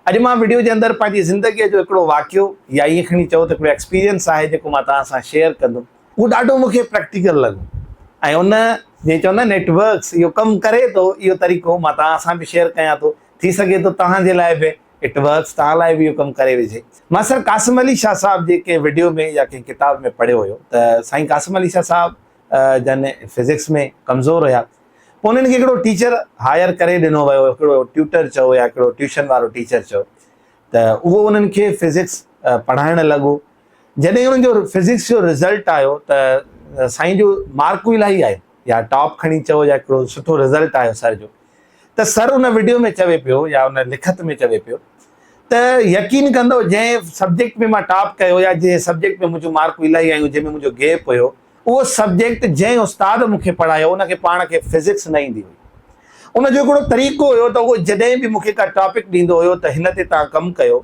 اڄ مان وڊيو جي اندر پنهنجي زندگيء جو هڪڙو واقعو يا ائين کڻي چئو ته هڪڙو ايڪسپيرينس آهي جيڪو مان توهان سان شيئر ڪندم. اهو ڏاڍو مون کي پريڪٽيڪل لڳو ۽ ان جيئن چوندا آهن it works اهو ڪم ڪري ٿو اهو طريقو مان توهان سان به شيئر ڪيان ٿو ٿي سگهي ٿو توهان جي لاء به it works توهان لاء به اهو ڪم ڪري وجهي. مان سر قاسم علي شاهه صاحب جي ڪنهن وڊيو ۾ يا ڪنهن ڪتاب ۾ پڙهيو هيو ته سائين قاسم علي شاهه صاحب جن فزڪس ۾ ڪمزور هيا پوء انهن کي هڪڙو ٽيچر هائر ڪري ڏنو ويو هڪڙو ٽيوٽر چئو يا هڪڙو ٽيوشن وارو ٽيچر چئو ته اهو انهن کي فزڪس پڙهائڻ لڳو جڏهن انهن جو فزڪس جو رزلٽ آيو ته سائين جو مارڪون الاهي آيون يا ٽاپ کڻي چئو يا هڪڙو سٺو رزلٽ آيو سر جو ته سر ان وڊيو ۾ چوي پيو يا ان لکت ۾ چوي پيو ته يقين ڪندو جنهن سبجيڪٽ ۾ مان ٽاپ ڪيو يا جنهن سبجيڪٽ ۾ منهنجون مارڪون الاهي آيون جنهن ۾ منهنجو گيپ هيو اهو سبجيڪٽ جنهن استاد مون کي پڙهايو ان کي پاڻ کي فزڪس نه ايندي هئي ان جو هڪڙو طريقو هيو ته اهو جڏهن به مون کي ڪا ٽاپڪ ڏيندو هيو ته هن تي تان ڪم ڪيو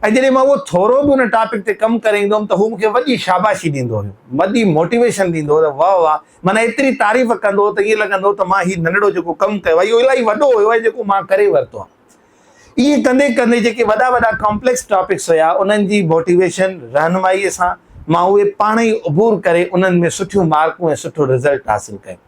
۽ جڏهن مان اهو ٿورو به ان ٽاپڪ تي ڪم ڪري ايندو هوم ته هو مون کي وڏي شاباشي ڏيندو هيو، وڏي موٽيويشن ڏيندو هو ته واهه واهه، معنيٰ ايتري تعريف ڪندو هو ته ائين لڳندو هو ته مان هي ننڍڙو جيڪو ڪم ڪيو آهي اهو الاهي وڏو هيو ۽ جيڪو مان ڪري ورتو آهي. ائين ڪندي ڪندي جيڪي وڏا وڏا ڪامپليڪس ٽاپڪس هيا انهن جي موٽيويشن، رهنمائيء سان مان اهي پاڻ ئي عبور ڪري انهن ۾ سٺيون مارڪون ۽ سٺو رزلٽ حاصل ڪيم.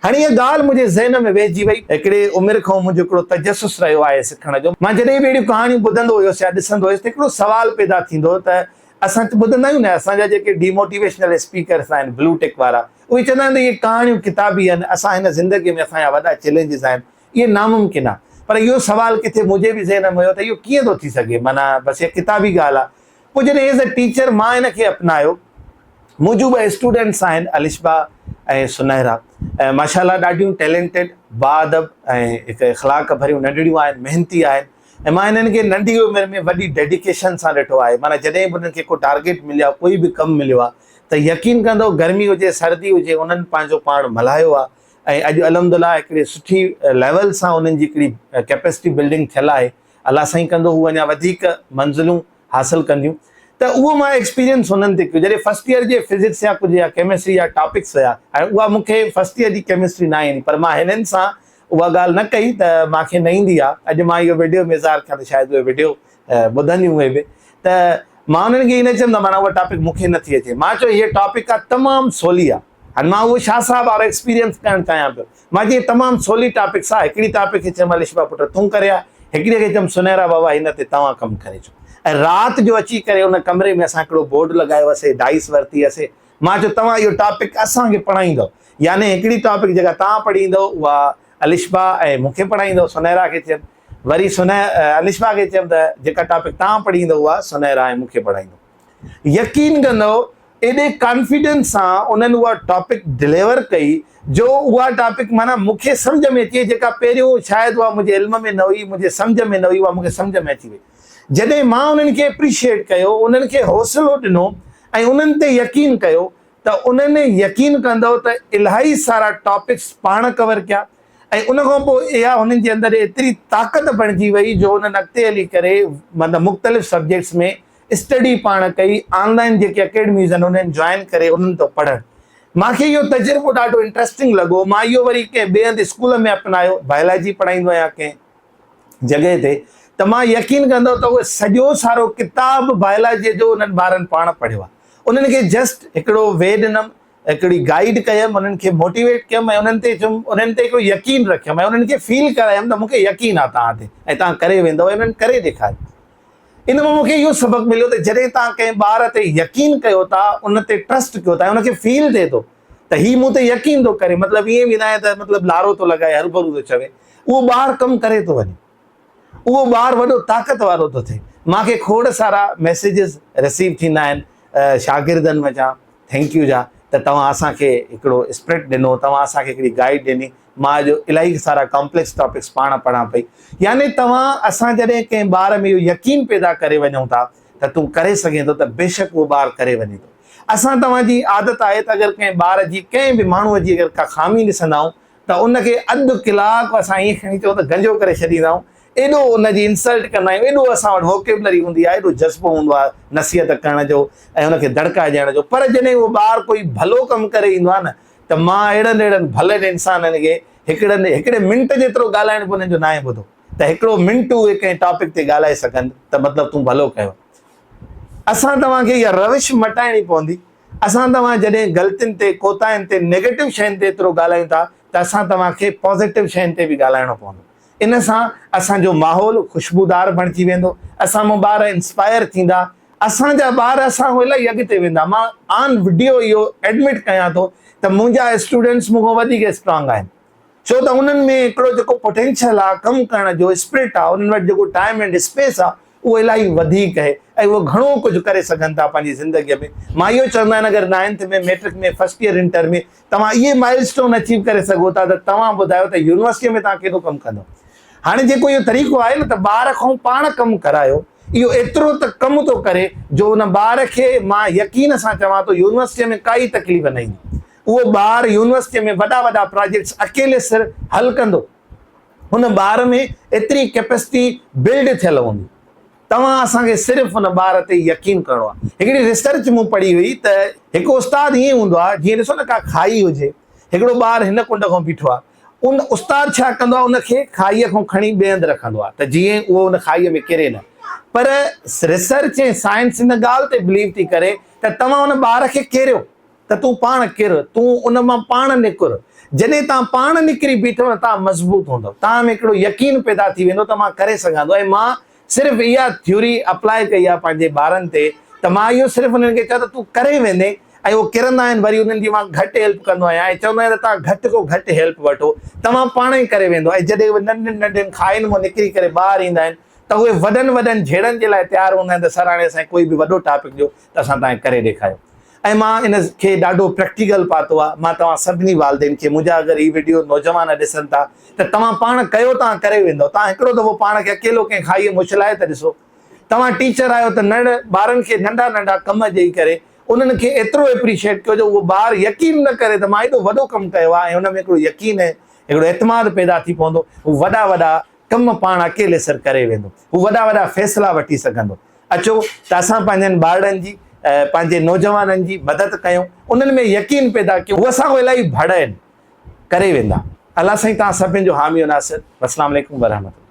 هاڻي اها ڳالهه منهنجي ذهن ۾ ويهجي وئي. هڪڙي عمر کان منهنجو هڪڙو تجسس رهيو آهي سکڻ جو. مان جڏهن به اهڙيون ڪهاڻيون ٻڌندو هيس يا ڏسندو هيس ته هڪڙو سوال پيدا ٿيندو هو ته اسان ٻڌندا آهيون نه اسان جا جيڪي ڊي موٽيويشنل اسپيڪرس آهن بلو ٽڪ وارا اهي چوندا آهن ته اهي ڪهاڻيون ڪتابي آهن اسان هن زندگي ۾ اسان جا وڏا چئلينجز آهن اهي ناممڪن آهي پر اهو سوال ڪٿي منهنجي به ذهن ۾ هيو ته اهو ڪيئن ٿو ٿي سگهي معنيٰ بس اها ڪتابي ڳالهه آهي پوء جڏهن ايز اي ٽيچر مان ان کي اپنايو، منهنجون ٻه اسٽوڊنٽس آهن الشبا ۽ سنهرا ۽ ماشاء الله ڏاڍيون ٽيلنٽيڊ، باادب ۽ هڪ اخلاق ڀريون ننڍڙيون آهن، محنتي آهن ۽ مان انهن کي ننڍي عمر ۾ وڏي ڊيڊيڪيشن سان ڏٺو آهي معنيٰ جڏهن به انهن کي ڪو ٽارگيٽ مليو آهي ڪوئي به ڪم مليو آهي ته يقين ڪندو گرمي هجي سردي هجي انهن پنهنجو پاڻ ملهايو آهي ۽ اڄ الحمدلله هڪڙي سٺي ليول سان انهن جي هڪڙي ڪيپيسٽي بلڊنگ ٿيل آهي الله سائين ڪندو هو اڃا وڌيڪ منزلون حاصل ڪنديون ته اهو مان ايڪسپيرينس هنن تي ڪيو جڏهن فرسٽ ايئر جي فزڪس يا ڪجهه يا ڪيمسٽري جا ٽاپڪس هيا ۽ اها مون کي فرسٽ ايئر جي ڪيمسٽري نه ايندي پر مان هنن سان اها ڳالهه نه ڪئي ته مان کي نه ايندي آهي اڄ مان اهو وڊيو ۾ اظهار ڪيان ته شايد اهي وڊيو ٻڌنديون اهي به ته مان انهن کي نه چيم ته معنيٰ اها ٽاپڪ مون کي نه ٿي اچي مان چيو هيء ٽاپڪ آهي تمام سولي آهي هاڻي مان اهو شاهه صاحب وارو ايڪسپيرينس ڪرڻ چاهيان پيو. مان چيم تمام سولي ٽاپڪس آ، هڪڙي ٽاپڪ کي چيم الشبا پٽ تون ڪري آ، هڪڙي کي چيم سنهرا بابا هن تي توهان ڪم ڪري اچو. ۽ رات جو اچي ڪري ان ڪمري ۾ اسان هڪڙو بورڊ لڳايو هئسي، ڊائس ورتي هئسي، مان چيو توهان اهو ٽاپڪ اسان کي پڙهائيندؤ، يعني هڪڙي ٽاپڪ جيڪا توهان پڙهي ايندؤ اها الشبا ۽ مون کي پڙهائيندؤ، سنهرا کي چيم، وري الشبا کي چيم ته جيڪا ٽاپڪ توهان پڙهي ايندؤ اها سنهرا ۽ مون کي پڙهائيندؤ. يقين ڪندؤ ايڏي ڪانفيڊنس سان انهن اها ٽاپڪ ڊليور ڪئي جو اها ٽاپڪ معنيٰ مون کي سمجهه ۾ اچي وئي جيڪا پهريون شايد اها منهنجي علم ۾ نه هئي منهنجي سمجهه ۾ نه هئي اها مون کي سمجهه ۾ اچي وئي جڏهن مان انهن کي اپريشيئيٽ ڪيو انهن کي حوصلو ڏنو ۽ انهن تي يقين ڪيو ته انهن يقين ڪندؤ ته الاهي سارا ٽاپڪس پاڻ ڪور ڪيا ۽ ان کان پوء اها هنن جي اندر ايتري طاقت بڻجي وئي جو انهن اڳتي هلي ڪري مطلب مختلف سبجيڪٽس ۾ اسٽڊي پاڻ ڪئي، آن لائين جيڪي اڪيڊميز آهن انهن جوائن ڪري انهن تان پڙهڻ. مان کي اهو تجربو ڏاڍو انٽريسٽنگ لڳو. مان اهو وري ڪنهن ٻئي هنڌ اسڪول ۾ اپنايو، بائلاجي پڙهائيندو آهيان ڪنهن جڳهه تي ته مان يقين ڪندو ته اهو سڄو سارو ڪتاب بائلاجيء جو انهن ٻارن پاڻ پڙهيو آهي. انهن کي جسٽ هڪڙو وي ڏنم، هڪڙي گائيڊ ڪيم، انهن کي موٽيويٽ ڪيم ۽ انهن تي چيم انهن تي هڪڙو يقين رکيم ۽ انهن کي فيل ڪرايم ته مون کي يقين آهي توهان تي ۽ توهان ڪري ويندؤ ۽ انهن ڪري ڏيکاريو. ان مان مون کي اهو سبق مليو ته جڏهن توهان ڪنهن ٻار تي يقين ڪيو ٿا، ان تي ٽرسٽ ڪيو ٿا ۽ ان کي فيل ٿئي ٿو ته هي مون تي يقين ٿو ڪري، مطلب ائين به ناهي ته مطلب لارو ٿو لڳائي هروڀرو ٿو چوي، اهو ٻار ڪم ڪري ٿو وڃي، اهو ٻار وڏو طاقت وارو ٿو ٿئي. مان کي کوڙ سارا ميسيجز رسيو ٿيندا آهن شاگردن وچان thank you جا ته توهان اسان کي هڪڙو اسپرٽ ڏنو، توهان اسان کي هڪڙي گائيڊ ڏني، مان اڄ الاهي سارا ڪامپليڪس ٽاپڪس پاڻ پڙهان پئي. يعني توهان اسان جڏهن ڪنهن ٻار ۾ اهو يقين پيدا ڪري وڃون ٿا ته تون ڪري سگهين ٿو ته بيشڪ اهو ٻار ڪري وڃي ٿو. اسان توهان جي عادت آهي ته اگر ڪنهن ٻار جي ڪنهن به ماڻهوء جي اگر ڪا خامي ڏسندا آهيون ته ان کي اڌ ڪلاڪ اسان ائين کڻي چئون ته گنجو ڪري ڇڏيندا آهيون، ايڏو ان جي انسلٽ ڪندا آهيون، ايڏو اسان وٽ ووڪيبلري هوندي آهي، ايڏو جذبو هوندو آهي نصيحت ڪرڻ جو ۽ ان کي دڙڪا ڏيڻ جو پر جڏهن اهو ٻار ڪوئي ڀلو ڪم ڪري ايندو آهي نه ته مان اهڙن اهڙن ڀلن انسانن کي هڪڙن هڪڙي منٽ جيترو ڳالهائڻ به انهن جو ناهي ٻڌو. ته هڪڙو منٽ اهي ڪنهن ٽاپڪ تي ڳالهائي سگهن ته مطلب تون ڀلو ڪيو. اسان توهان کي اها روش مٽائڻي پوندي. اسان توهان جڏهن غلطين تي، ڪوتاهين تي، نيگيٽو شين تي ايترو ڳالهايون ٿا ته اسان توهان کي پازيٽو شين تي به ڳالهائڻو پوندو. ان سان اسان جو ماحول خوشبودار بڻجي ويندو، اسان مان ٻار انسپائر ٿيندا، اسان جا ٻار اسان کان الاهي اڳتي ويندا. مان آن وڊيو اهو ايڊمٽ ڪيان ٿو ته منهنجا اسٽوڊنٽس مون کان وڌيڪ اسٽرانگ آهن، ڇو ته انهن ۾ هڪڙو جيڪو پوٽينشل آهي ڪم ڪرڻ جو، اسپرٽ آهي، انهن وٽ جيڪو ٽائيم اينڊ اسپيس آهي اهو الاهي وڌيڪ آهي ۽ اهو گهڻو ڪجهه ڪري سگهن ٿا پنهنجي زندگيء ۾. مان اهو چوندو آهيان اگر ninth ۾، matric ۾، first year inter ۾ توهان اهي مائل اسٽون اچيو ڪري سگهو ٿا ته توهان ٻڌايو ته يونيورسٽيء ۾ توهان ڪيڏو ڪم ڪندو. هاڻي جيڪو اهو طريقو آهي نه ته ٻار کان پاڻ ڪم ڪرايو، اهو ايترو ته ڪم ٿو ڪري جو ان ٻار کي مان يقين سان چوان ٿو يونيورسٽيء ۾ ڪائي تڪليف نه ايندي. اهو ٻار يونيورسٽيء ۾ وڏا وڏا پراجيڪٽس اڪيلي سر حل ڪندو. ان ٻار ۾ ايتري ڪيپسٽي بلڊ ٿيل هوندي. توهان اسان کي صرف ان ٻار تي يقين ڪرڻو آهي. هڪڙي ريسرچ مون پڙهي هئي ته هڪ استاد ائين هوندو آهي جيئن ڏسو نه ڪا کائي هجي هڪڙو ٻار هن ڪنڊ کان بيٺو آهي ان استاد ڇا ڪندو آهي ان کي کائيء کان کڻي ٻئي هنڌ رکندو آهي ته جيئن اهو ان کائيء ۾ ڪري نه پر ريسرچ ۽ سائنس ان ڳالهه تي بليو ٿي ڪري ته توهان ان ٻار کي ڪيريو ته تون پاڻ ڪر، تون ان مان پاڻ نڪر. جڏهن توهان پاڻ نڪري بيٺو نه توهان مضبوط هوندؤ. توهان ۾ هڪڙو يقين پيدا ٿي ويندو ته مان ڪري سگهان ٿو ۽ مان صرف اها ٿيوري اپلاء ڪئي آهي پنهنجي ٻارن تي ته مان اهو صرف انهن کي چيو ته تون ڪري ويندين ۽ اهو ڪرندا آهن وري انهن جي مان گهٽ هيلپ ڪندو آهيان ۽ چوندو آهيان ته توهان گهٽ کان گهٽ هيلپ وٺو توهان پاڻ ئي ڪري ويندو ۽ جڏهن اهي ننڍين ننڍين کاهين مان نڪري ڪري ٻاهر ايندا آهن ته اهي وڏن وڏن جهيڙن جي لاء تيار هوندا آهن ته سر هاڻي اسان کي ڪوئي به وڏو ٽاپڪ ڏيو ته اسان توهان کي ڪري ڏيکاريو ۽ مان ان کي ڏاڍو پريڪٽيڪل پاتو آهي مان توهان سڀني والدين کي منهنجا اگر هي وڊيو نوجوان ڏسن ٿا ته توهان پاڻ ڪيو توهان ڪري ويندو توهان هڪڙو دفعو پاڻ کي اڪيلو ڪنهن کائي مڇلائي ته ڏسو توهان ٽيچر آهيو ته نڙ ٻارن کي ننڍا ننڍا ڪم ڏئي ڪري انهن کي ايترو اپريشيٽ ڪيو جو اهو ٻار يقين نه ڪري ته مان ايڏو وڏو ڪم ڪيو آهي ۽ ان ۾ هڪڙو يقين ۽ هڪڙو اعتماد پيدا ٿي پوندو هو وڏا وڏا ڪم پاڻ اڪيلي سر ڪري ويندو هو وڏا وڏا فيصلا وٺي سگهندو اچو ته اسان پنهنجن ٻارڙن جي پنهنجي نوجوانن جي مدد ڪيون انهن ۾ يقين پيدا ڪيون هو اسان کان الاهي ڀڙ آهن ڪري ويندا الله سائين توهان سڀن جو حامي و ناصر والسلام عليڪم ورحمة الله.